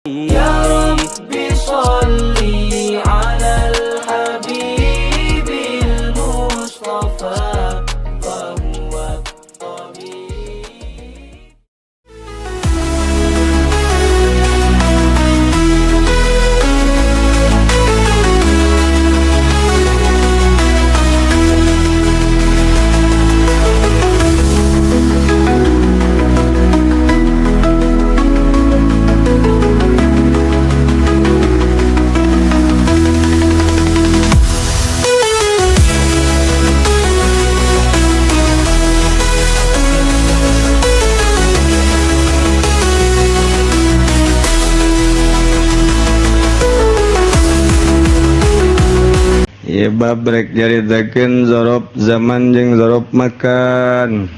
يا رب صل على الحبيب المصطفى وهو الطبيب. Ieu bab rek nyaritakeun zorof zaman jeung zorof makan.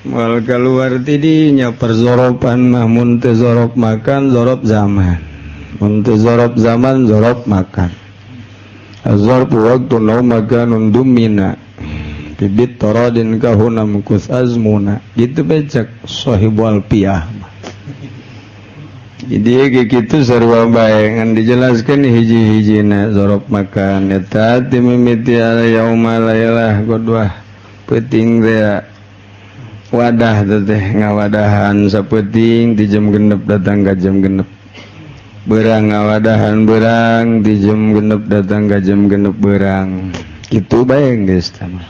Moal kaluar ti dinya perzoropan mah, mun teu zorof makan zorof zaman. Mun teu zorof zaman zorof makan. Az-zarfu waqtun aw makanun dumina. Bibit taradin kahuna mkus azmuna. Gitu becek sahibul alfiyah mah. Jadi gitu sarua bae ngan dijelaskeun hiji-hijina. Zorof makan eta ti mimiti yauma lailah godwah peuting teh wadah teh ngawadahan sapeuting di jam 6 datang ka jam 6 beurang, ngawadahan beurang di jam 6 datang ka jam 6 beurang, kitu bae geus tah mah.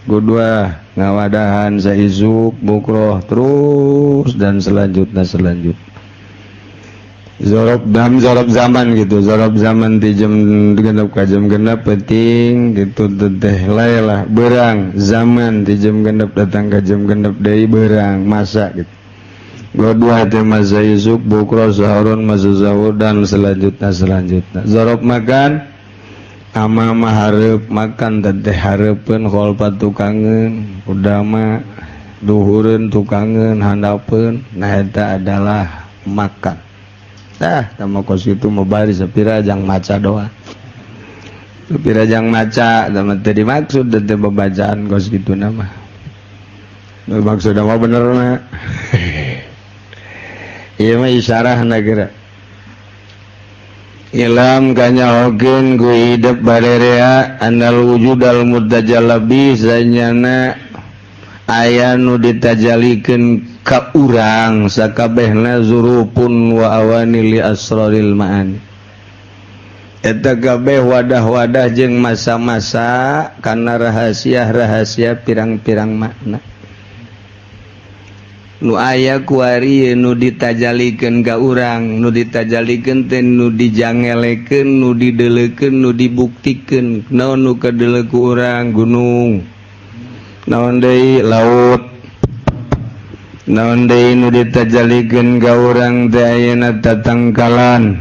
Godwah ngawadahan saisuk, bukroh terus dan selanjutnya selanjutnya. Zorof dam zorof zaman gitu, zorof zaman di jam 6 ka jam 6 penting gitu teh lailah beurang, zaman di jam 6 datang ka jam 6 deui beurang masa gitu. Godwah teh masa isuk, bukro, sahurun, masa sahur dan selanjutnya selanjutnya. Zorof makan ama mah hareup makan teh hareupeun, kholfa tukangeun, udama duhureun tukangeun handapeun. Nah, eta adalah makan. Dah, sama kos itu mau bari sapira jang maca doa. Sapira jang maca, sama teu dimaksud teh babacaan kos kitu nama. Maksud mah bener na. Ieu mah isyarah geura. Ilam kanyahokeun ku hidep barerea annal wujudal mutajalabi sanyana aya nu ditajalikeun ka urang sakabehna zurupun wa awani li asraril ma'ani, eta kabeh wadah-wadah jeung masa-masa kana rahasia-rahasia pirang-pirang makna nu aya kuari. Nu ditajalikeun ka urang, nu ditajalikeun teh nu dijangelekeun, nu didelekeun, nu dibuktikeun. Naon nu kadeuleu ku urang? Gunung. Naon deui? Laut. Naon deui nu ditajalikeun ka urang teh ayeuna? Tatangkalan.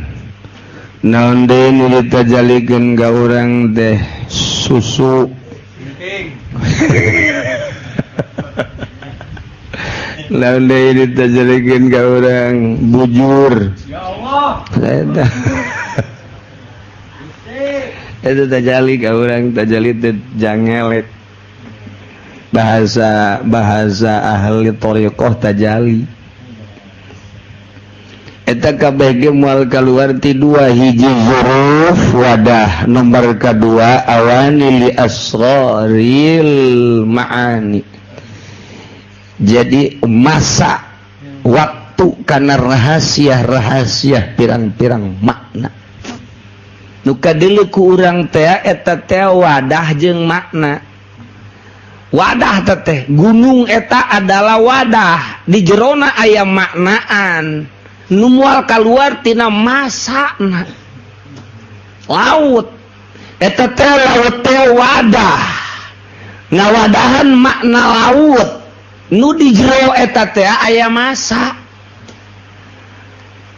Naon deui nu ditajalikeun ka urang teh? Susu. Naon deui ditajalikeun ka urang? Bujur. Ya Allah. Eta itu tajali ka urang, tajali teh jangelek, bahasa bahasa ahli thariqah tajali. Eta kabeh ge moal kaluar ti dua: hiji zuruf wadah, nomor kedua awani li asraril ma'ani, jadi masa waktu karena rahasia-rahasia pirang-pirang makna. Nu kadeuleu ku urang teh eta teh wadah jeung makna. Wadah teh gunung eta adalah wadah, di jerona aya maknaan nu moal kaluar tina masana. Laut eta teh, laut teh wadah, ngawadahan makna laut, nu di jero eta teh aya masa.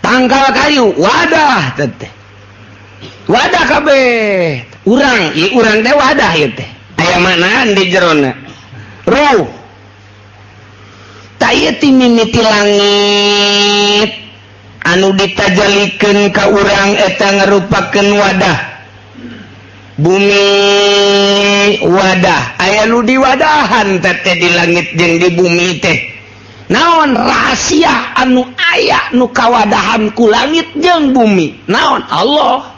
Tangkal kayu wadah teh, wadah kabeh. Urang ieu, urang teh wadah, ieu teh aya maknaan di jerona ruh. Tak ieu ti mimiti langit anu ditajalikeun ka urang eta ngarupakeun wadah, bumi wadah, aya nu diwadahan teh di langit jeung di bumi teh. Naon rahasia anu aya nu kawadahan ku langit jeung bumi? Naon? Allah.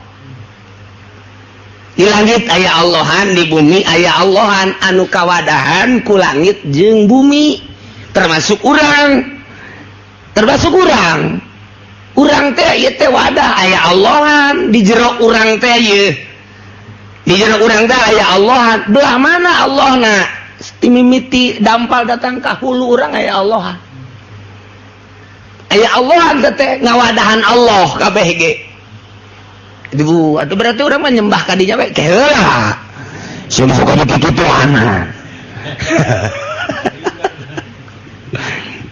Di langit aya Allahan, di bumi aya Allahan, anu kawadahan ku langit jeung bumi, termasuk urang, termasuk urang. Urang teh ieu teh wadah aya Allahan di jero urang teh ieu. Di jero urang teh aya Allahan. Belah mana Allahna? Mimiti dampal datang ka hulu urang aya Allah. Aya Allah teh ngawadahan Allah kabeh ge. Ibu, atuh berarti urang mah nyembah ka dinya we heula. Sia mah kudu kikituan.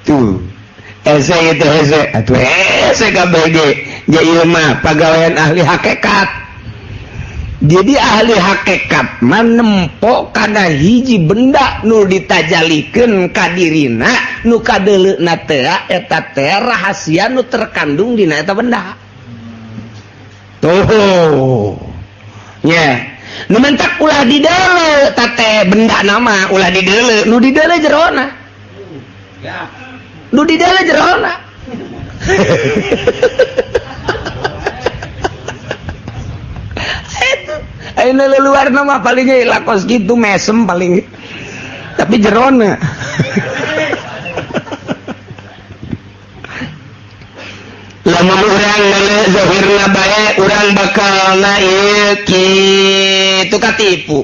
Tuh. Hese itu hese, atuh hese kabeh ge. Ja ieu mah pagawean ahli hakikat. Jadi ahli hakikat mah nempo kana hiji benda nu ditajalikeun ka dirina nu kadeuleuna teh eta teh rahasia nu terkandung dina eta benda. Tuh. Nya. Nu mentak ulah dideuleu ta teh benda nama ulah dideuleu, nu dideuleu jerona. Nu dideuleu jerona. Ayeuna luar nama palingnya lakos gitu mesem paling, tapi jerona. Lamun urang meuleuh zahirna bae urang bakalna ieu kitu katipu.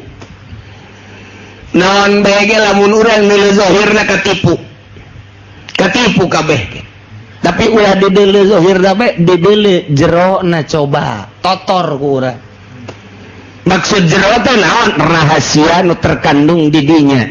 Naon bae ge lamun urang meuleuh zahirna katipu. Katipu kabeh ge. Tapi ulah dideuleu zahirna bae, dideuleu jerona coba totor ku urang. Maksud jero teh naon? Rahasia nu terkandung di dinya.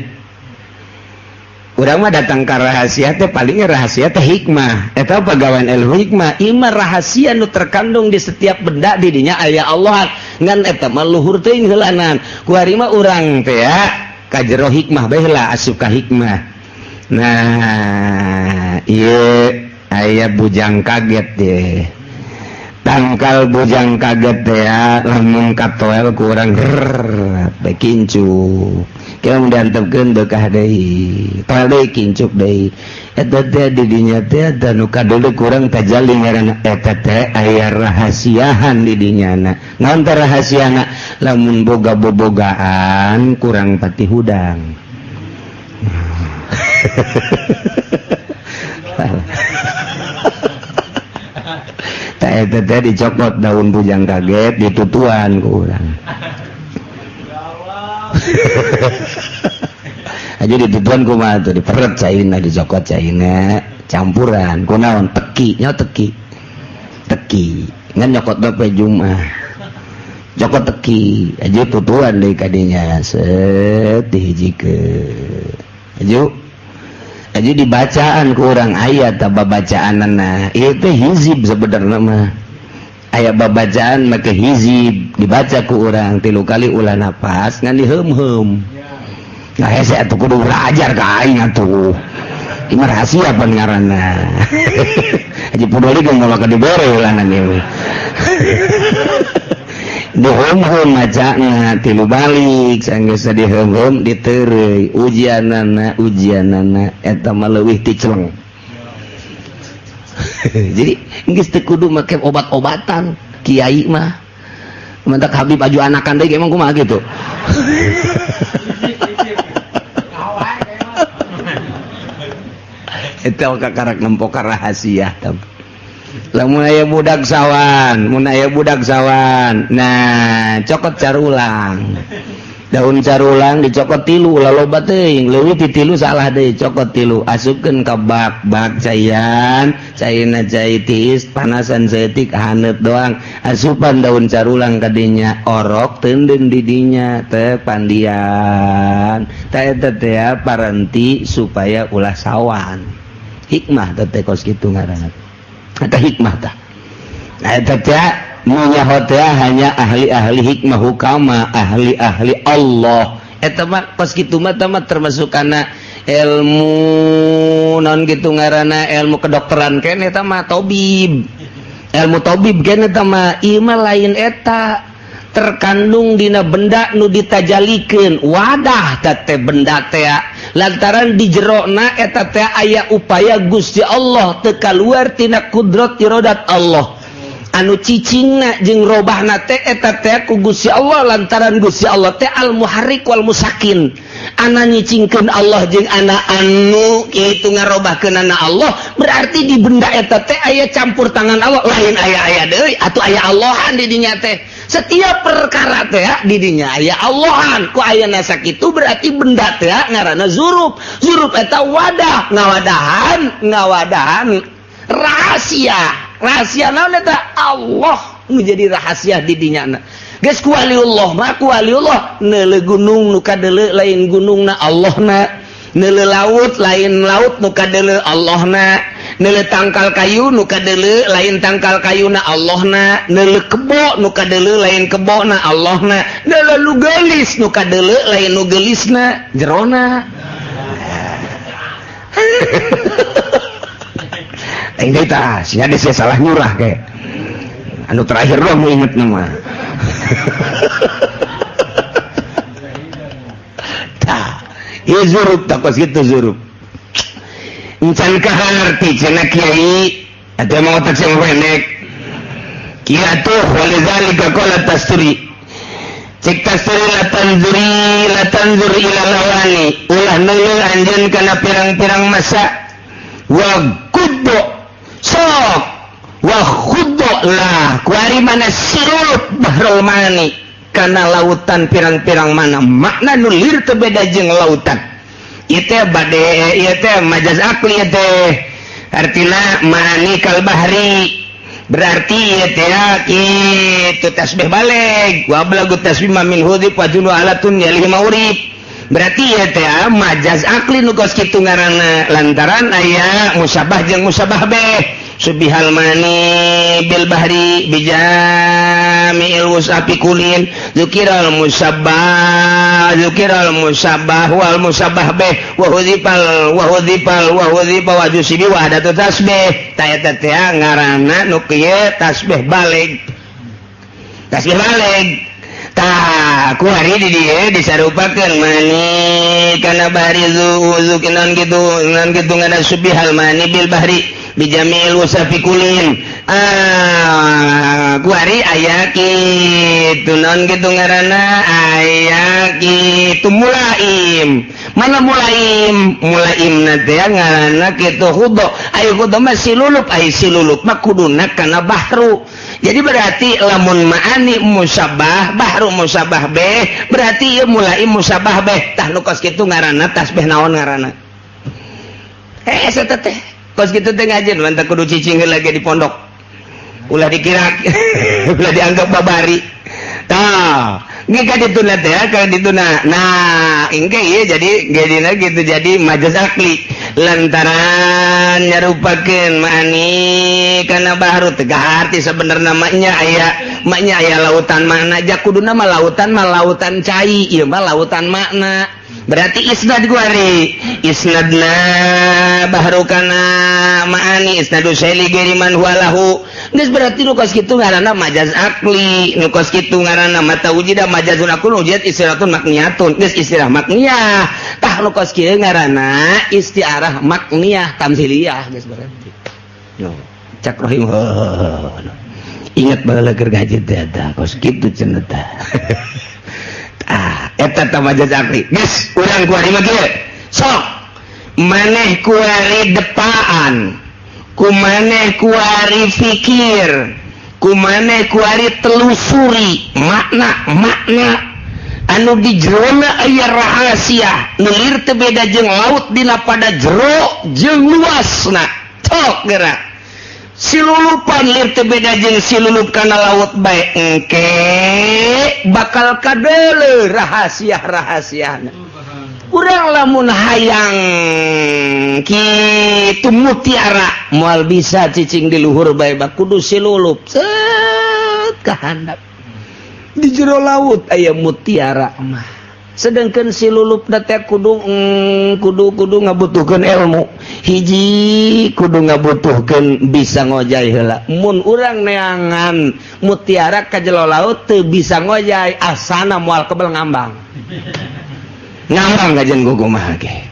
Urang mah datang ka rahasia teh palingnya rahasia teh hikmah. Eta pagawean ilmu hikmah. Ieu mah rahasia nu terkandung di setiap benda di dinya aya Allah. Ngan eta mah luhur teuing heulanan. Ku ari mah urang teh ya ka jero hikmah bae heula asup ka hikmah. Nah, ieu aya bujang kaget deh. Tangkal bujang kaget ya lamun katoel kurang bae kincuk kieu mun diantepkeun deukah deui toel deui kincuk deui eta teh di dinya teh da nu kadeuleu kurang tajalli ngaranna eta teh aya rahasiahan di dinya na. Naon teh rahasiana? Lamun boga bobogaan kurang pati hudang. Eta teh dicokot daun bujang kaget ditutuan ku urang. Aja ditutuan kumaha tuh diperet caina dicokot caina campuran kunaon teki nya teki. Teki ngan nyokot bae Jumat. Cokot teki aja tutuan deui ka dinya set dihijikeun. Aja aja dibacaan ku urang aya ta babacaanana ieu teh hizib sebenarnya mah aya babacaan make hizib dibaca ku urang 3 kali ulah napas ngan diheum-heum. Nah hese atuh kudu belajar ka aing atuh. Ieu mah rahasia pan ngaranna. Haji Pudoli ge moal ka dibere ulanan ieu. Diheum-heum macana 3 balik sanggeus diheum-heum diteureuy ujianana ujianana eta mah leuwih ti celeng. Jadi geus teu kudu make obat-obatan kiai mah. Mentak Habib aju anakan deui emang kumaha gitu. Eta kakarak nempo ka rahasia tah. Lamun aya budak sawan, mun aya budak sawan. Nah, cokot carulang. Daun carulang dicokot 3, ulah loba teuing, leuwih ti 3 salah deui, cokot 3, asupkeun ka bak, bak caian, caina cai tiis, panasan saeutik haneut doang. Asupan daun carulang ka dinya, orok teundeun di dinya teh pandian. Tah eta teh parenti supaya ulah sawan. Hikmah teh kos kitu ngaranna. Eta hikmah tah. Nah eta teh nu nyaho teh hanya ahli-ahli hikmah hukama, ahli-ahli Allah. Eta mah kos kitu mah tah mah termasuk kana ilmu naon kitu ngaranna ilmu kedokteran keneh eta mah tobib. Ilmu tobib keneh eta mah ieu mah lain eta terkandung dina benda nu ditajalikeun wadah teh benda teh Lantaran di jerona eta teh aya upaya Gusti Allah, teu kaluar tina kudrat irodat Allah. Anu cicingna jeung robahna teh eta teh ku Gusti Allah, lantaran Gusti Allah teh al muharrik wal musakin. Ana nyicingkeun Allah jeung ana anu kitu ngarobahkeun Allah, berarti di benda eta teh aya campur tangan Allah. Lain aya-aya deui atuh, aya Allahan di dinya teh. Setiap perkara teh di dinya aya Allahan. Ku ayana sakitu berarti benda teh ngaranna zuruf. Zuruf eta wadah, ngawadahan ngawadahan rahasia. Rahasia naon eta? Allah menjadi rahasia di dinya. Geus ku waliullah mah, ku waliullah neuleu gunung, nu kadeuleu lain gunungna, Allahna. Neuleu laut, lain laut nu kadeuleu, Allahna. Neuleu tangkal kayu, nu kadeuleu lain tangkal kayuna, Allahna. Neuleu kebo, nu kadeuleu lain kebona, Allahna. Neuleu nu geulis, nu kadeuleu lain nu geulisna, jerona. Aing tah sia sia salah nyurah kayak anu terakhir doang mau inget nama. Tah, ieu zuruf tak kos kitu zuruf. Encan kaharti cenah kiai atuh, emang otak sing pendek. Kieu atuh, walizalika qala Tasturi. Cek Tasturi, la tanzuri la tanzur ila lawani, ulah neuleu anjeun kana pirang-pirang masa, wa guddo sok wa khuddo lah kuari mana sirup bahrul mani kana lautan pirang-pirang mana makna nu lir teu beda jeung lautan. Ieu teh bade, ieu teh majaz akli. Ieu teh artina mani kal bahri, berarti ieu teh kitu tasbih balik wa balagu tasbih ma min hudib wa junu alatun yalihi maurib. Berarti ieu teh majaz akli nu kos kitu ngaranna, lantaran aya musabah jeung musabah beh. Subihal mani bil bahri bijami'il wusafi kulin zukiral musabbah zukiral musabbah wal musabbah beh wa hudhifal wa hudhifal wa hudhifa wa jusibi wa hadatu tasbih. Ta eta teh ngaranna nu kieu tasbih balik, tasbih balik. Tah, ku hari di dieu disarupakeun mani kana bahri zu zukinan gitu nan gitu ngana subihal mani bil bahri bijamil wasafi kulin. Ah, kuari aya kitu non gitu ngaranna, aya kitu mulaim. Mana mulaim? Mulaim na teh ngaranna kitu khudo. Ayo khudo mah silulup, ayo silulup mah kuduna kana bahru. Jadi berarti lamun maani musabah bahru musabah beh, berarti ieu mulaim musabah beh. Tah, nu kos kitu ngaranna tasbih naon ngaranna? Eh, eta teh kos kitu teh ngajin mantap kudu cicing lagi di pondok, ulah dikira, ulah dianggap babari. Tah, nggih ka dituna teh, ka dituna. Nah, engke ieu jadi jadina gitu, jadi majaz akli lantaran nyarupakeun mani kana bahru. Teu arti sebenarnya maknya aya maknya aya lautan makna ja, kuduna mah lautan cai, ieu mah lautan makna. Berarti isnad kuari isnadna bahru kana maani isnadu syai ghairi man huwa lahu. Geus, berarti nu kos kitu ngaranna majaz akli. Nu kos kitu ngaranna mata wujida majazun akul wujid istiratun makniyatun. Geus istilah makniyah. Tah, nu kos kieu ngaranna istiarah makniyah tamsiliyah. Geus, berarti yo cak rohim ingat baheula keur gaji teh eta kos kitu cenah tah. Ah, eta tah majaz akli. Geus, urang kuari mah kieu. Sok maneh kuari depaan, ku maneh kuari fikir, ku maneh kuari telusuri makna makna anu di jerona aya rahasia nu lir teu beda jeung laut dina pada jero jeung luasna. Sok gerak silulupan lir teu beda jeung silulup kana laut bae, engke bakal kadeuleu rahasia-rahasiana. Urang lamun hayang kitu mutiara moal bisa cicing di luhur bae, bak kudu silulup set ka handap. Di jero laut aya mutiara mah, sedangkan silulup teh kudu kudu kudu ngabutuhkeun ilmu hiji, kudu ngabutuhkeun bisa ngojay heula. Mun urang neangan mutiara ka jero laut teu bisa ngojay, asana moal kebel, ngambang ngambang kajian kumaha ge.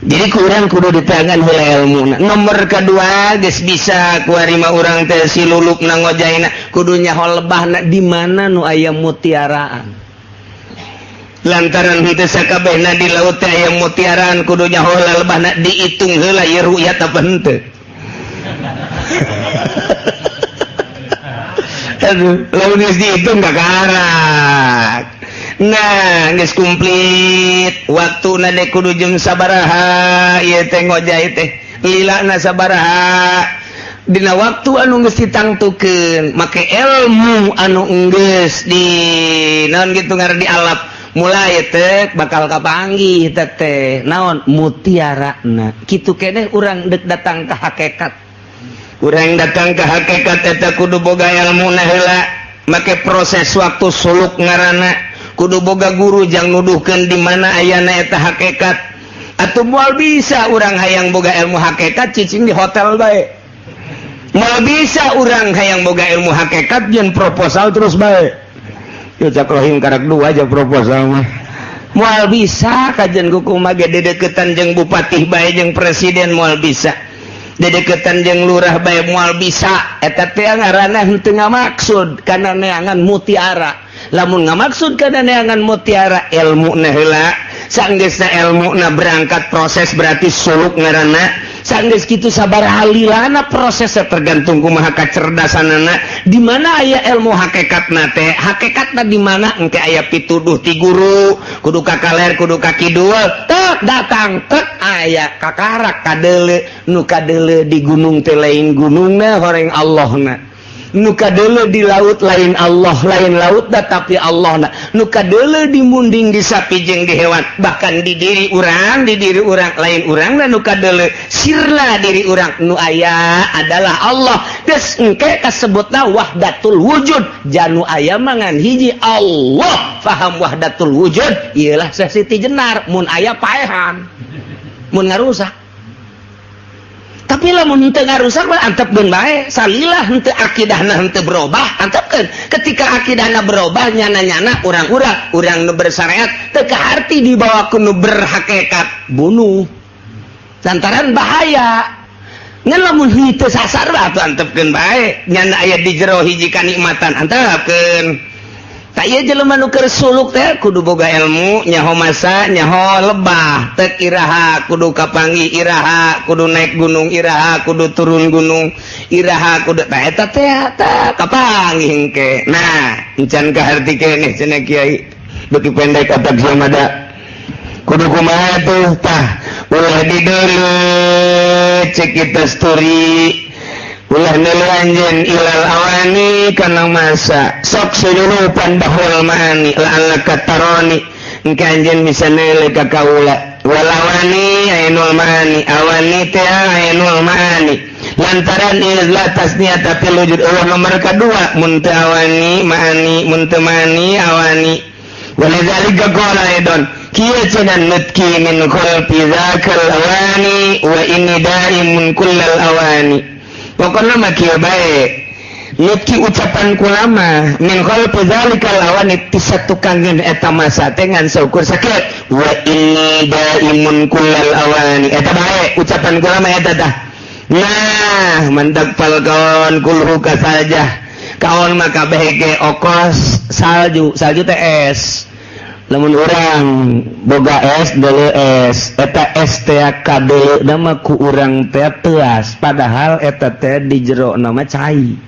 Jadi kurang kudu diteangan heula ilmu. Nomor kedua, geus bisa kuari mah urang teh si luluk na ngojaina, kudu nyaho lebahna di mana nu aya mutiaraan. Lantaran henteu sakabehna di laut teh aya mutiaraan, kudu nyaho heula lebahna, diitung heula ieu ru'yat apa henteu. Aduh, lamun geus dihitung kakarak. Nah, geus komplit waktuna dek kudu jam sabaraha ieu teh ngojay teh, lilana sabaraha dina waktu anu geus ditangtukeun make ilmu anu geus di naon gitu ngaran di alap mulai teh bakal kapanggih teh teh naon mutiarana. Kitu keneh urang dek datang ke hakikat. Urang datang ke hakikat eta kudu boga ilmu heula, make proses waktu suluk ngaranna, kudu boga guru jang nuduhkeun di mana ayana eta hakikat. Atuh moal bisa urang hayang boga ilmu hakikat cicing di hotel bae. Moal bisa urang hayang boga ilmu hakikat jeung proposal terus bae. Yo cak rohim karak dua aja proposal mah. Moal bisa kajian kumaha ge dedeketan jeung bupati bae, jeung presiden moal bisa. Dedeketan jeung lurah bae moal bisa. Eta teh ngaranna henteu ngamaksud kana neangan mutiara. Lamun ngamaksud kana neangan mutiara, ilmu na heula. Sanggeusna ilmu na berangkat proses, berarti suluk ngaranna. Sanggeus kitu sabaraha lilana prosesnya tergantung kumaha kacerdasanana. Di mana aya ilmu hakikatna teh, hakikatna di mana engke aya pituduh ti guru, kudu ka kaler, kudu ka kidul, tek datang tek aya kakarak kadeule. Nu kadeule di gunung teh lain gunungna, horeng Allahna. Nu kadeule di laut lain Allah, lain laut da, tapi Allah na. Nu kadeule di munding, di sapi jeung di hewan, bahkan di diri urang, di diri urang lain urang na nu kadeule, sirna diri urang. Nu aya adalah Allah. Geus engke kasebutna wahdatul wujud. Janu aya mangan hiji Allah. Faham wahdatul wujud ieulah Syekh Siti Jenar, mun aya paehan mun ngarusak. Tapi lamun henteu ngarusak mah antepkeun bae salilah. Henteu akidahna henteu berubah, antepkeun. Ketika akidahna berubah, nyana-nyana urang-urang, urang nu bersyariat teu kaharti dibawa ku nu berhakikat, bunuh lantaran bahaya. Ngan lamun henteu sasar mah atuh antepkeun bae. Nyana aya di jero hiji kanikmatan, antepkeun. Tak ieu jelema nu keur suluk teh kudu boga ilmu, nyaho masa, nyaho lebah tek, iraha kudu kapanggih, iraha kudu naik gunung, iraha kudu turun gunung, iraha kudu tah eta teh tah kapanggih engke. Nah, encan kaharti keneh cenah kiai, beuki pendek otak sia mah. Kudu kumaha tuh? Tah, ulah dideuleu cek kita story, ulah nelu anjeun ilal awani kana masa, sok sulupan bahwal maani la'allaka taroni, engke anjeun bisa neuleu ka kaula. Walawani ainul maani, awani teh ainul maani, lantaran la tasniyata fil wujud, eueuh nomor kadua mun teu awani maani, mun teu maani awani. Walidzalika qala aidon, kieu cenah nutki min khalfi dzakal awani wa inni daimun kullal awani. Pokoknya mah kieu bae nutki ucapan kulama min khalfi dzalikal awani, ti satukangeun eta masa teh ngan saukur sakieu, wa inni daimun kullal awani. Eta bae ucapan kulama eta tah. Nah, mantak pal kaon kulhu saja kaon maka kabeh ge okos salju. Salju teh es. Lamun urang boga es, deuleu es eta, es teh kadeuleu mah ku urang teh teuas, padahal eta teh di jero nama cai.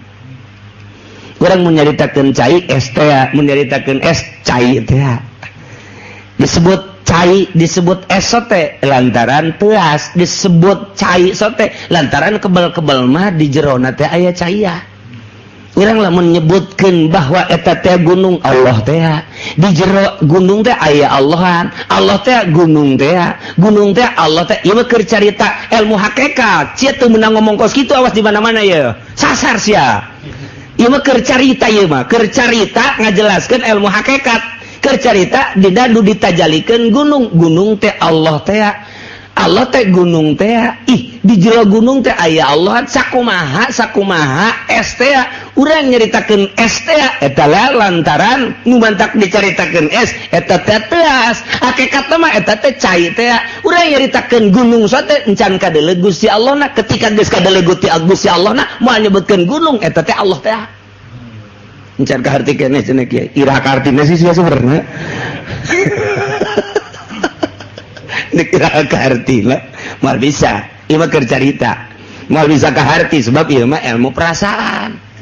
Urang mun nyaritakeun cai es teh, mun nyaritakeun es cai teh, disebut cai, disebut es sote lantaran teuas, disebut cai sote lantaran kebal-kebal mah di jerona teh aya cai. Urang lamun nyebutkeun bahwa eta teh gunung Allah teh, di jero gunung teh aya Allahan, Allah teh gunung teh, gunung teh Allah teh. Ieu mah keur carita ilmu hakikat. Sia teu meunang ngomong kos kitu, awas di mana-mana ye sasar sia. Ieu mah keur carita, ieu mah keur carita ngajelaskeun ilmu hakikat, keur carita dina nu ditajalikeun gunung. Gunung teh Allah teh, Allah teh gunung teh. Ih, di jero gunung teh aya Allah. Sakumaha sakumaha es teh. Urang nyaritakeun es teh eta lantaran nu mantak dicaritakeun es eta teh teas, hakikatna mah eta teh cai teh. Urang nyaritakeun gunung sote encan kadeuleu Gusti Allah na, ketika geus kadeuleu Gusti Allah na moal nyebutkeun gunung eta teh Allah teh. Encan kaharti keneh cenah kiai. Iraha kahartina sih sia sebenarnya. Nek iraha kahartina moal bisa. Ieu mah keur carita. Moal bisa kaharti sebab ieu mah ilmu perasaan.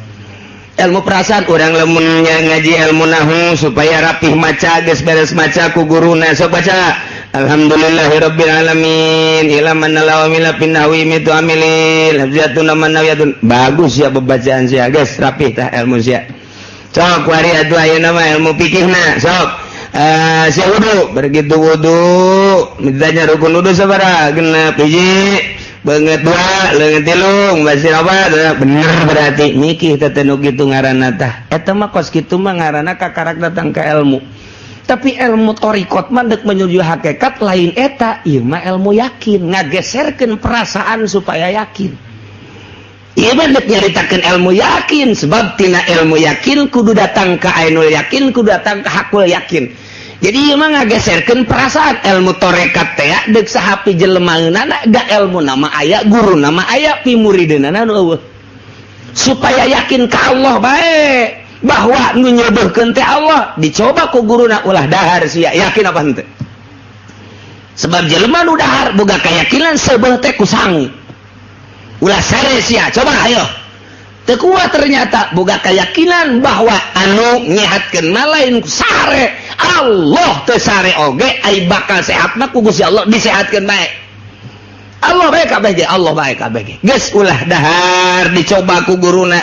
Ilmu perasaan urang lamun ngaji ilmu nahu supaya rapih maca, geus beres maca ku guruna sok baca alhamdulillahirabbil alamin ila man lawamila pinnawi mitu amilil hafzatun manawiyatun. Bagus ya bebacaan sia, geus rapih tah ilmu sia. Sok kuari atuh ayeuna mah ilmu fikihna sok. Sia wudu, begitu wudu ditanya rukun wudu sabaraha? Genep hiji, beungeut dua, leungeun tilu, basir opat, bener berarti mikih teh nu kitu ngaranna tah. Eta mah kos kitu mah ngaranna kakarak datang ke ilmu. Tapi ilmu torikot mah dek menuju hakikat lain eta, ieu mah ilmu yakin, ngageserkeun perasaan supaya yakin. Ieu mah dek nyaritakeun ilmu yakin, sebab tina ilmu yakin kudu datang ke ainul yakin, kudu datang ke hakul yakin. Jadi ieu mah ngageserkeun perasaan ilmu torekat teh deuk sahapi jelemaeunana da ilmu nama aya, guru nama aya, pimurideunana nu eueuh. Supaya yakin ka Allah bae bahwa nu nyebeuhkeun teh Allah, dicoba ku guruna ulah dahar sia, yakin apa henteu? Sebab jelema nu dahar boga keyakinan seubeuh teh ku sangu. Ulah sare sia, coba ayo. Teu kuat ternyata boga keyakinan bahwa anu nyehatkeun mah lain sare, Allah. Teu sare oge ai bakal sehat mah ku Gusti Allah disehatkeun bae. Allah bae kabeh ge, Allah bae kabeh ge. Geus ulah dahar dicoba ku guruna.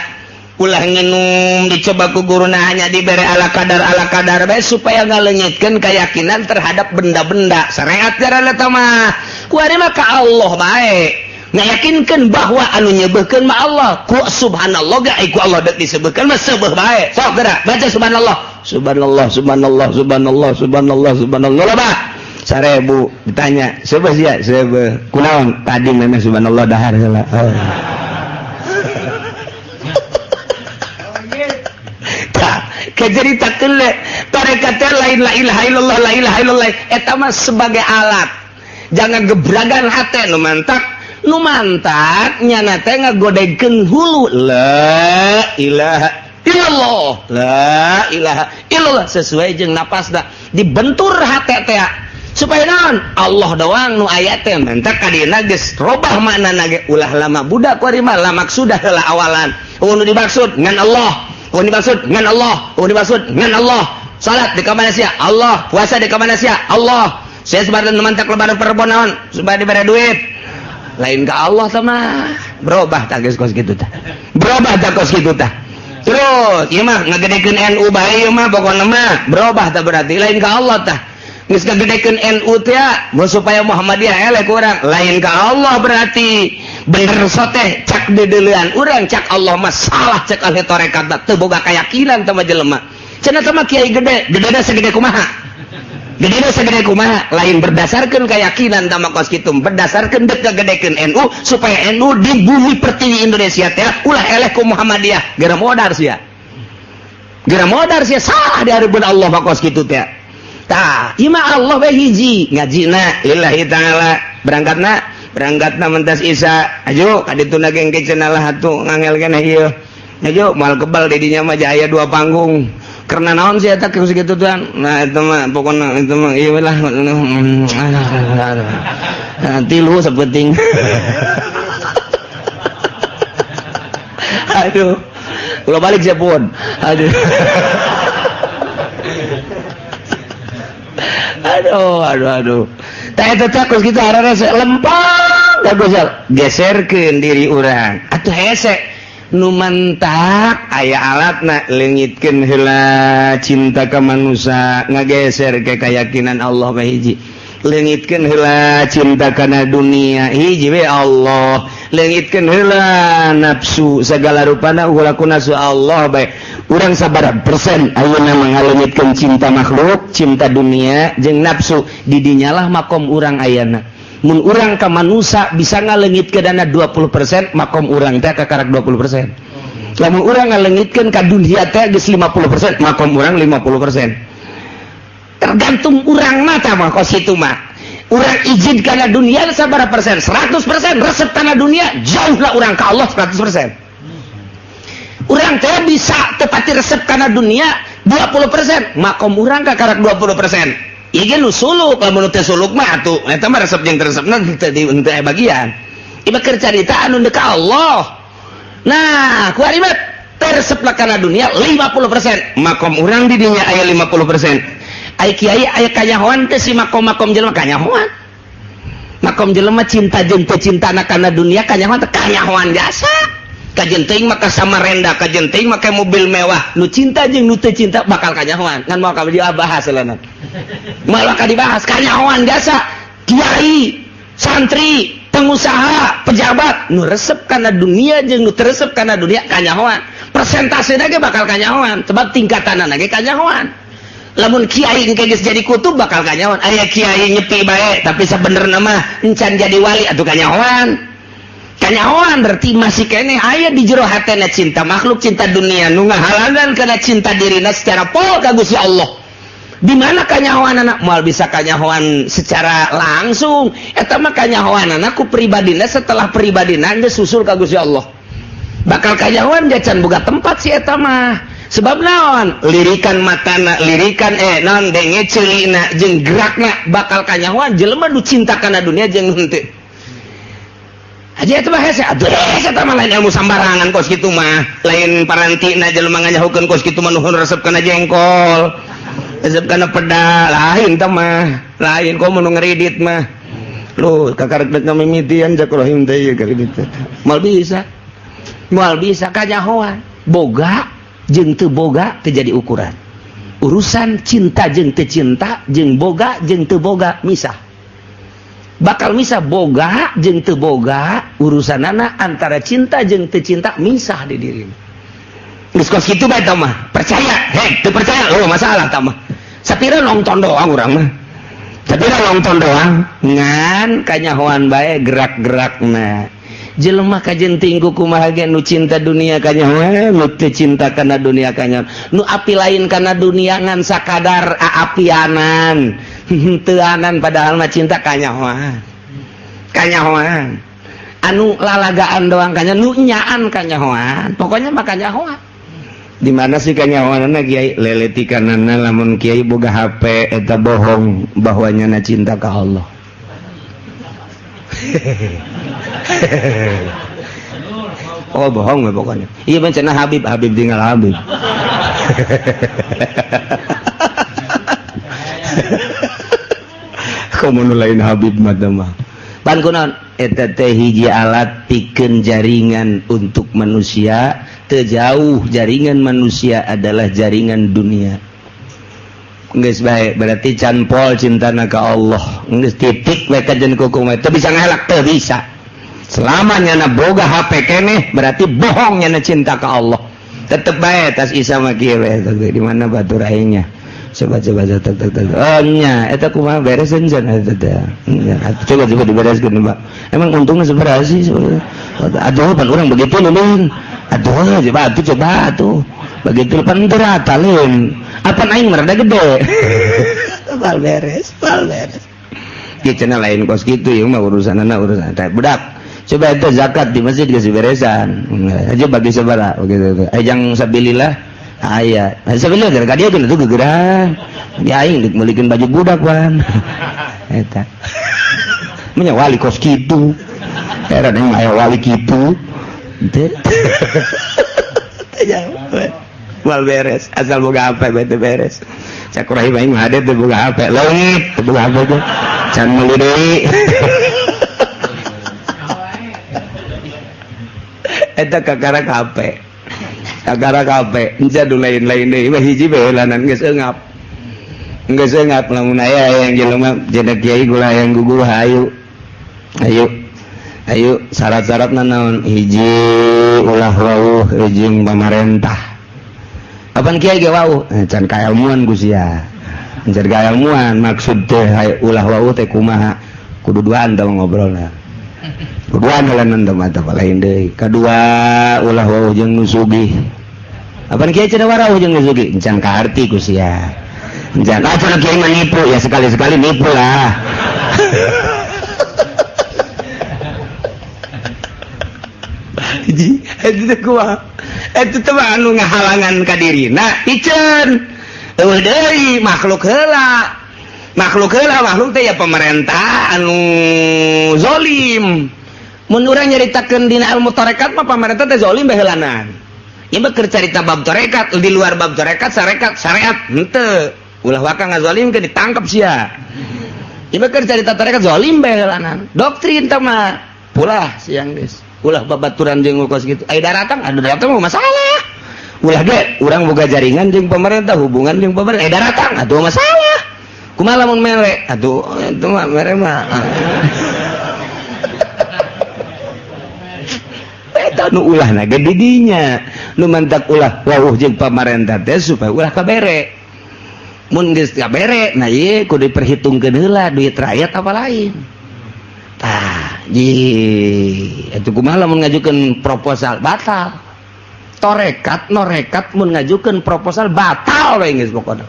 Ulah nginum dicoba ku guruna, hanya dibere ala kadar bae supaya ngaleungitkeun keyakinan terhadap benda-benda. Syariat jaran eta mah. Kuari mah ka Allah bae. Ngayakinkeun bahwa anu nyebeuhkeun mah Allah. Ku subhanallah ge ai ku Allah dek disebutkeun mah seubeuh bae. Sok geura baca subhanallah. Subhanallah, subhanallah, subhanallah, subhanallah, subhanallah. Loba. 1000 ditanya, seubeuh sia? Seubeuh. Kunaon? Tadi memang subhanallah dahar heula. Oh. Tah, kacaritakeun le tarekat teh lain la ilaha illallah, la ilaha illallah eta mah sebagai alat. Jangan gebragan hate nu mantak, nu mantak nyana teh ngagodegkeun hulu la ilaha illallah, la ilaha illallah sesuai jeung napasna dibentur hate teh supaya naon? Allah doang nu aya teh mantak kadina geus robah maknana ge ulah lama budak kuari mah la maksudah heula awalan. Oh, nu dimaksud ngan Allah, oh dimaksud ngan Allah, oh dimaksud ngan Allah. Salat di kamana sia? Allah. Puasa di kamana sia? Allah. Saya sebarang mantak lebaran perempuan naon? Supaya diberi duit. Lain ke Allah sama berubah tak geus kos kitu tah. Berubah tak kos kitu tah. Terus ieu mah ngagedekeun NU bae ieu mah pokona mah berubah tah, berarti lain ke Allah tah. Geus ngagedekeun NU teh mau supaya Muhammadiyah eleh ku urang, lain ke Allah berarti. Bener soteh cak deudeulean urang, cak Allah mah salah cak ahli tarekat teu boga keyakinan teh mah jelema. Cenah teh mah kiai gede, gedena segede kumaha? Gedena segede kumaha? Lain berdasarkan keyakinan tah mah kos kitu, berdasarkan dek ngagedekeun NU supaya NU di bumi pertiwi Indonesia teh ulah eleh ku Muhammadiyah. Geura modar sia. Geura modar sia, salah di hareupeun Allah mah kos kitu teh. Tah, ieu mah Allah bae hiji, ngajina lillahi ta'ala, berangkatna berangkatna mentas Isa, aju ka dituna geng cenah lah atuh ngangel keneh ieu. Aju moal kebal di dinya mah aya dua panggung. Karena naon sih eta geus kitu tuan? Nah eta mah pokona itu mah ieu lah. Nah, tilu sapenting. Aduh. Ulah balik sia pun. Aduh. Aduh, aduh, aduh. Tah eta teh kos kitu hararese lempang da Gozal. Geserkeun diri urang. Atuh hese nu mantak aya alatna leungitkeun heula cinta ka manusia ngageser ke keyakinan Allah bae hiji. Leungitkeun heula cinta kana dunia hiji we Allah. Leungitkeun heula nafsu segala rupana ulah ku nafsu Allah bae. Urang sabaraha persen ayeuna mangaleungitkeun cinta makhluk, cinta dunia jeung nafsu, di dinyalah makom urang ayeuna. Mun urang ka manusia bisa ngaleungitkeun dana 20%, makom urang teh kakarak 20%. Lamun urang ngalengitkeun ka dunia teh geus 50%, makom urang 50%. Tergantung urang mah tah mah kos kitu mah. Urang izin kana dunia sabaraha persen? 100% resep kana dunia, jauhlah urang ka Allah 100%. Urang teh bisa tepati resep kana dunia 20%, makom urang kakarak 20%. Ieu ge nu suluk, lamun teu suluk mah atuh eta mah resep jeung resepna teu di teu aya bagian. Ieu keur carita anu deuk ka Allah. Nah, ku ari mah teu resep lah kana dunia 50%, makom urang di dinya aya 50%. Ai kiai aya kanyahoan teh si makom-makom jelema kanyahoan. Makom jelema cinta jeung teu cintana kana dunia kanyahoan teh kanyahoan jasa. Kajen teuing maka Samarinda, kajen teuing make mobil mewah. Nu cinta jeung nu teu cinta bakal kanyahoan. Ngan moal ka dibahas leuna. Moal ka dibahas kanyahoan jasa. Kiai, santri, pengusaha, pejabat nu resep kana dunia jeung nu teu resep kana dunia kanyahoan. Persentasena ge bakal kanyahoan, sebab tingkatanana ge kanyahoan. Lamun kiai engke geus jadi kutub bakal kanyahoan. Aya kiai nyepi bae tapi sabenerna mah encan jadi wali atuh kanyahoan. Kanyahoan berarti masih keneh aya di jero hatena cinta makhluk, cinta dunia nu ngahalangan kana cinta dirina secara pol ka Gusti Allah. Di mana kanyahoanana? Moal bisa kanyahoan secara langsung. Eta mah kanyahoanana ku pribadina, setelah pribadina geus susul ka Gusti Allah. Bakal kanyahoan jacan boga tempat si eta mah. Sebab naon? Lirikan matana, lirikan naon denge ceulina jeung gerakna bakal kanyahoan jelema nu cinta kana dunia jeung henteu. Aja eta mah hese, atuh hese eta mah lain ilmu sambarangan kos kitu mah. Lain parantina jelema nganyahokeun kos kitu mah nuhun resep kana jengkol. Resep kana peda, lain tah mah. Lain komo nu ngeridit mah. Lu kakarek dek ngamimitian cak rahim teh ieu kredit. Moal bisa. Moal bisa kanyahoan. Boga jeung teu boga teu jadi ukuran. Urusan cinta jeung teu cinta jeung boga jeung teu boga misah. Bakal misah boga jeung teu boga urusanana antara cinta jeung teu cinta misah di diri. Geus kos kitu bae tah mah. Percaya, hei, teu percaya oh masalah tah mah. Sapira nonton doang urang mah. Sapira nonton doang ngan kanyahoan bae gerak-gerakna. Jelema kajen tingku kumaha ge nu cinta dunia kanyahoan, nu teu cinta kana dunia kanyahoan. Nu api lain kana dunia ngan sakadar aapianan. Henteuanan padahal mah cinta kanyahoan. Kanyahoan. Anu lalagaan doang kanya nu nyaan kanyahoan. Pokoknya mah kanyahoan. Di mana sih kanyahoanana kiai leletikanana lamun kiai boga HP eta bohong bahwa nyana cinta ka Allah. Oh bohong we pokoknya. Iya ben cenah Habib, Habib tinggal Habib. Komo nu lain Habib mah teh mah. Pan kunaon? Eta teh hiji alat pikeun jaringan untuk manusia, teu jauh jaringan manusia adalah jaringan dunia. Geus bae berarti can pol cintana ka Allah. Geus titik bae kajen kuku mah teu bisa ngelak, teu bisa. Selama nyana boga HP keneh berarti bohong nyana cinta ka Allah. Tetep bae tas isa mah kieu bae di mana batur aingnya. Coba coba tek tek tek. Oh nya eta kumaha beres cenah eta teh. Coba coba dibereskeun Pak. Emang untungnya seberapa sih sebenarnya? Aduh pan urang begitu lulun. Aduh coba atuh coba atuh. Begitu pan teu rata leun. Apan aing mah rada gede. Bal beres, bal beres. Kieu cenah lain kos kitu ieu mah urusanana urusan teh budak. Coba itu zakat di masjid geus beresan. Aja bagi sabaraha begitu. Ajang sabilillah aya. Sabilillah gara dia tuh gegeran. Di aing deuk meulikeun baju budak wan. Eta. Nya wali kos kitu. Heran aing aya wali kitu. Henteu. Moal beres, asal boga HP bae teu beres. Cak rahim aing mah hade teu boga HP, leungit teu boga HP teh. Can meuli deui. Eta kakara HP. Kakara HP, enca du lain-lain deui, mah hiji bae lanan geus eungap. Geus eungap lamun aya yang jelema cenah kiai gula yang guguh hayu. Ayo. Ayo syarat-syaratna naon? Hiji ulah wauh jeung pamarentah. Apan kiai ge wauh? Can kaelmuan ku sia. Can kaelmuan maksud teh ulah wauh teh kumaha? Kudu duaan tah ngobrolna. Kedua adalah nonton mata lain deui. Kedua ulah wawuh jeung nu sugih. Apaan kiai cenah warawuh jeung nu sugih? Encan kaarti ku sia. Encan ah cenah kiai mah nipu, ya sekali-sekali nipu lah. Hiji, eta teh kumaha? Eta teh mah anu ngahalangan ka dirina, piceun. Eueuh deui makhluk heula. Makhluk heula, makhluk teh ya pemerintah anu zolim. Mun urang nyaritakeun dina ilmu tarekat mah pamarentah teh zolim baheulanan. Ieu mah keur carita bab tarekat, di luar bab tarekat sarekat syariat henteu. Ulah waka ngazolimkeun ditangkep sia. Ieu mah keur carita tarekat zolim baheulanan. Doktrin teh mah ulah siang geus. Ulah babaturan jeung kos kitu. Aya daratang, anu daratang mah masalah. Ulah ge urang boga jaringan jeung pemerintah, hubungan jeung pemerintah, aya daratang atuh masalah. Kumaha lamun mere? Atuh itu mah mere mah. Eta nu ulah na ge didinya. Nu mantak ulah wawuh jeung pamarentah teh supaya ulah kabere. Mun geus kabere, nah ieu kudu diperhitungkeun heula duit rakyat apa lain. Tah, ji atuh kumaha lamun ngajukeun proposal batal. Torekat norekat mun ngajukeun proposal batal we geus pokona.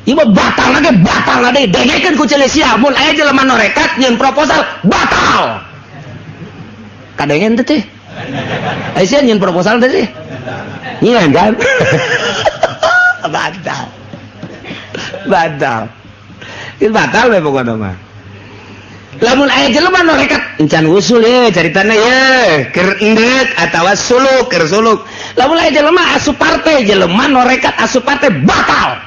Ieu mah batal lagi, batal lagi, dengekeun ku ceuli sia mun aya jelema norekat nyieun proposal batal. Kadengen teh teh. Aya sia nyieun proposal teh sih. Nyieun kan? Batal. Batal. Itu batal we pokona mah. Lamun aya jelema norekat encan usul ye caritana ye keur endeuk atawa suluk keur suluk. Lamun aya jelema asup partai, jelema norekat asup partai batal.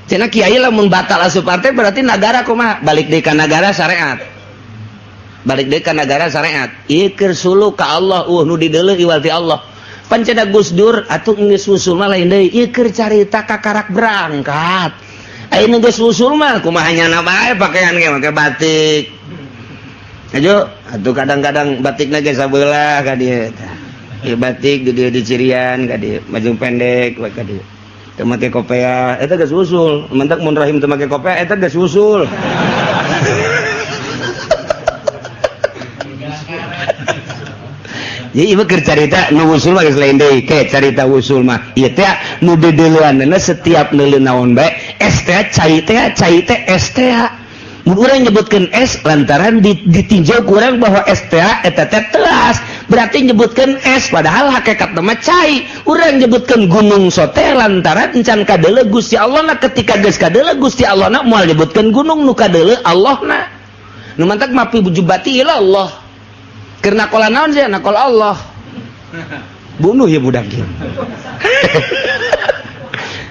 Cenah kiai lamun batal asup partai berarti nagara kumaha? Balik deui ka nagara syariat. Balik deui ka nagara syariat. Ieu keur suluk ka Allah, nu dideuleu iwal ti Allah. Pan cenah Gus Dur atuh geus usul mah lain deui. Ieu keur carita kakarak berangkat. Ayeuna geus usul mah kumaha nyana bae pakaian ge make batik. Ajo atuh kadang-kadang batikna ge sabelah ka dieu tah. Ieu batik di dieu dicirian ka dieu, baju pendek we ka dieu. Teu make kopea, eta geus usul. Mentak mun rahim teu make kopea eta geus usul. Jadi ieu keur carita nu usul mah geus lain deui, ke carita usul mah. Ieu teh nu deudeuleunana setiap neuleu naon bae, es teh cai teh es teh. Mun urang nyebutkeun es lantaran ditinjau ku urang bahwa es teh eta teh telas, berarti nyebutkeun es padahal hakikatna mah cai. Urang nyebutkeun gunung sote lantaran encan kadeuleu Gusti Allahna, ketika geus kadeuleu Gusti Allahna moal nyebutkeun gunung nu kadeuleu Allahna. Nu mantak mapi jubati ila Allah. Keur nakola naon sih? Nakol Allah. Bunuh ya budak ieu.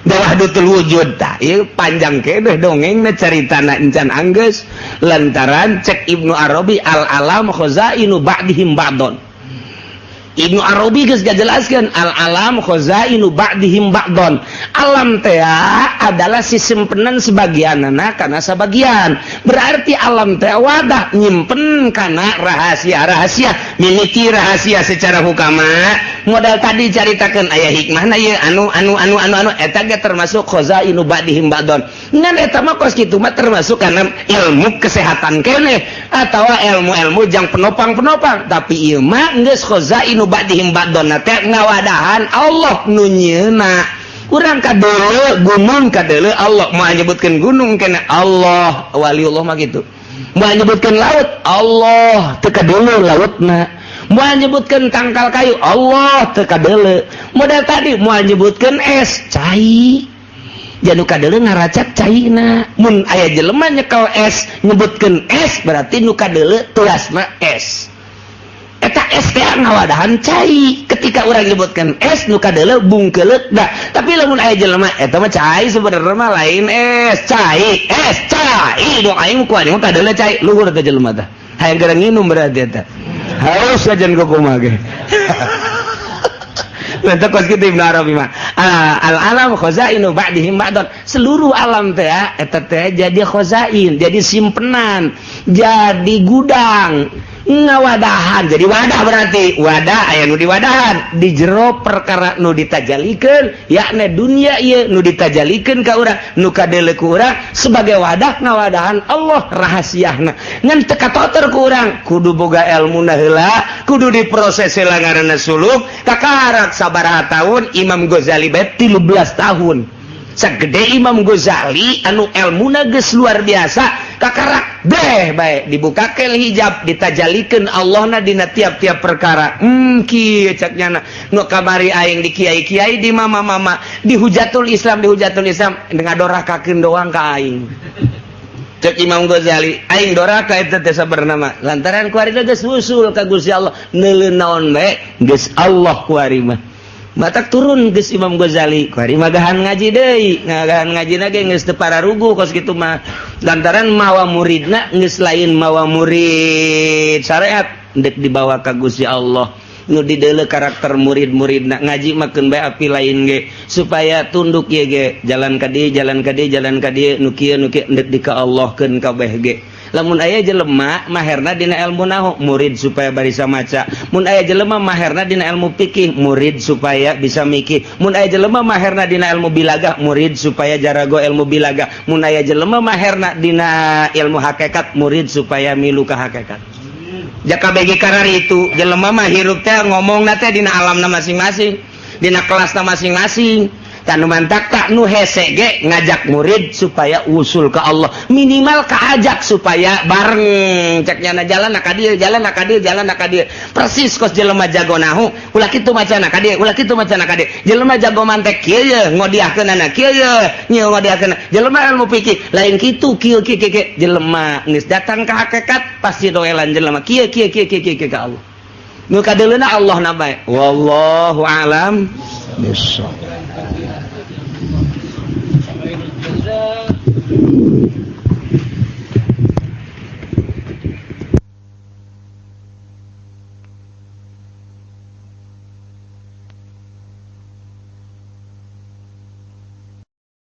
Wahdatul wujud tah ieu panjang keneh dongengna caritana encan anggeus lantaran cek Ibnu Arabi al alam khazainu ba'dihim ba'don. Ibnu Arabi geus ngajelaskeun al alam khazainu ba'dihim ba'don. Alam teh adalah sisimpenan sebagianana kana sabagian. Berarti alam teh wadah nyimpen kana rahasia-rahasia, mimiti rahasia secara hukama. Modal tadi caritakeun aya hikmahna ieu anu anu anu anu anu eta ge termasuk khazainu ba'dihim ba'don. Ngan eta mah kos kitu mah termasuk kana ilmu kesehatan keneh atawa ilmu-ilmu jang penopang-penopang, tapi ieu mah geus khazainu ba'dihim ba'don teh ngawadahan Allah nu nyieuna. Urang kadeuleu gunung kadeuleu Allah, moal nyebutkeun gunung kena Allah, waliullah mah kitu. Moal nyebutkeun laut Allah, teu kadeuleu lautna. Moal nyebutkeun tangkal kayu Allah, teu kadeuleu. Modal tadi moal nyebutkeun es cai. Janu kadeuleu ngaracak caina. Mun aya jelema nyekel es nyebutkeun es berarti nu kadeuleu telasna es. Eta es teh ngawadahan cai. Ketika urang nyebutkeun es nu kadeuleu bungkeuleuk da. Tapi lamun aya jelema eta mah cai sebenarnya mah lain es, cai, es cai. Dong aing ku aing kadeuleu cai, luhur teh jelema teh. Hayang gara nginum berarti eta. Haus aja kumaha ge. Nanti kos kitu Ibnu Arabi mah. Al alam khazainu ba'dihim ba'don. Seluruh alam teh eta teh jadi khazain, jadi simpenan, jadi gudang. Ngawadahan jadi wadah, berarti wadah aya nu diwadahan di jero perkara nu ditajalikeun, yakni dunia ieu nu ditajalikeun ka urang, nu kadeuleu ku urang sebagai wadah ngawadahan Allah rahasiahna. Ngan teu katotor ku urang, kudu boga ilmuna heula, kudu diproses heula, ngaranna suluk. Kakarak sabaraha tahun Imam Ghazali bae, 13 tahun. Segede Imam Ghazali anu elmuna geus luar biasa, kakarak deh bae dibukakeun hijab, ditajalikeun Allahna dina tiap-tiap perkara. Kieu cak nyana nu kamari aing di kiai-kiai, di mama-mama, di Hujatul Islam, di Hujatul Islam ngadorakakeun doang ka aing. Cek Imam Ghazali, aing doraka eta teh sabenerna lantaran kuari geus wusul ka Gusti Allah, neuleu naon bae geus Allah kuari mah. Matak turun geus Imam Ghazali kuari mah, gahan ngaji deui, ngagahan ngaji ge geus teu pararugu kos kitu mah, lantaran mawa muridna geus lain mawa murid syariat, ndek dibawa ka Gusti Allah. Nu dideuleu karakter murid-muridna, ngaji mah keun bae api lain ge supaya tunduk ye ge, jalan ka dieu, jalan ka dieu, jalan ka dieu, nu kieu, nu kieu, ndek di ka Allah keun kabeh ge. Lamun aya jelema maherna dina ilmu nahu, murid supaya barisa maca. Mun aya jelema maherna dina ilmu fikih, murid supaya bisa mikir. Mun aya jelema maherna dina ilmu bilagah, murid supaya jarago ilmu bilagah. Mun aya jelema maherna dina ilmu hakikat, murid supaya milu ka hakikat. Jaka bagi karar itu jelema mah hirup teh ngomong teh dina alamna masing-masing, dina kelasna masing-masing. Tanu mantak tak nu hese ge ngajak murid supaya usul ke Allah, minimal kaajak supaya bareng. Cek nyana jalan ka dieu, jalan ka dieu, jalan ka dieu, persis kos jelema jago nahu, ulah kitu macana ka dieu, ulah kitu macana ka dieu. Jelema jago mantek kieu ye, ngodiahkeunana kieu ye, nyieu ngodiahkeun. Jelema ilmu fikih lain kitu, kieu kieu kieu. Jelema geus datang ka hakikat pasti doelan jelema kieu kieu kieu kieu kieu ka Allah, nu kadeuleuna Allah na bae. Wallahu alam bissawab. خير الجزاء.